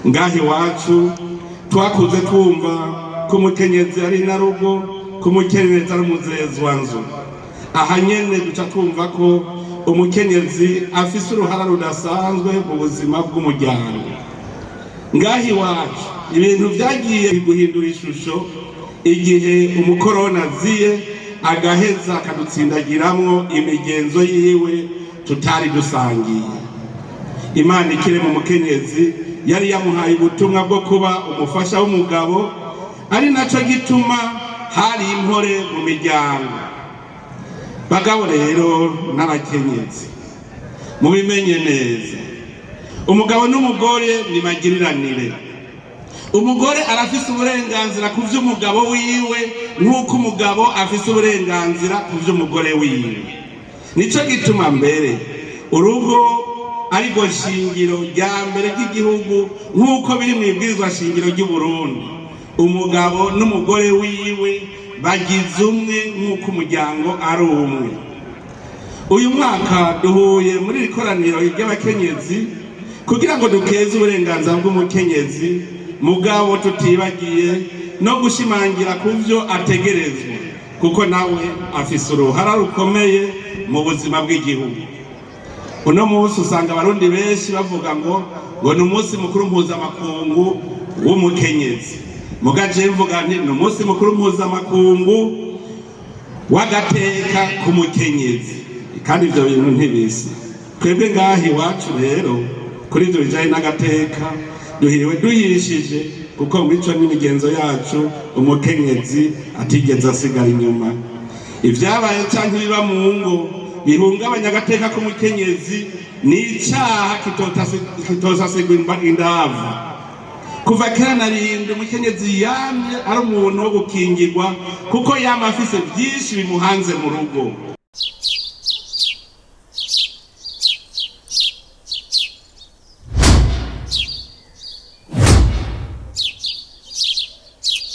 Ngaha iwacu twakuze twumva ko umukenyezi ari inarugo, ko umukenyezi ari umuzezwanzu. Aha nyene duca twumva ko umukenyezi afise uruhara rudasanzwe mu buzima bw'umuryango. Ngaha iwacu ibintu vyagiye guhindura ishusho igihe umukoroni aziye, agaheza akadutsindagiramwo imigenzo yiwe tutari dusangiye. Imana ikirema umukenyezi yari yamuhaye ubutumwa bwo kuba umufasha w'umugabo, ari naco gituma hari impore mu miryango. Bagabo rero n'abakenyezi, mubimenye neza, umugabo n'umugore nimagiriranire. Umugore arafise uburenganzira ku vy'umugabo wiwe nk'uko umugabo afise uburenganzira ku vy'umugore wiwe. Nico gituma mbere urugo arirwo shingiro rya mbere ry'igihugu, nk'uko biri mu ibwirizwa shingiro ry'Uburundi. Umugabo n'umugore wiwe bagize umwe, nk'uko umuryango ari umwe. Uyu mwaka duhuye muri iri koraniro ry'abakenyezi kugira ngo dukeze uburenganzira bw'umukenyezi, mugabo tutibagiye no gushimangira ku vyo ategerezwa, kuko nawe afise uruhara rukomeye mu buzima bw'igihugu. Uno munsi usanga Abarundi benshi bavuga ngo ni umunsi mukuru mpuzamakungu w'umukenyezi, muga je mvuga nti ni umunsi mukuru mpuzamakungu w'agateka k'umukenyezi, kandi ivyo bintu ntibisa. Twebwe ngaha iwacu rero, kuri ivyo bijanye n'agateka, duhiriwe duhishije, kuko mu mico n'imigenzo yacu umukenyezi atigeze asigara inyuma. Ivyabaye canke ibiba mu ngo bihungabanya agateka k'umukenyezi ni icaha kitosasigwa indavu. Kuva kera na rindi, umukenyezi yamye ari umuntu wo gukingirwa, kuko yama afise vyinshi bimuhanze mu rugo.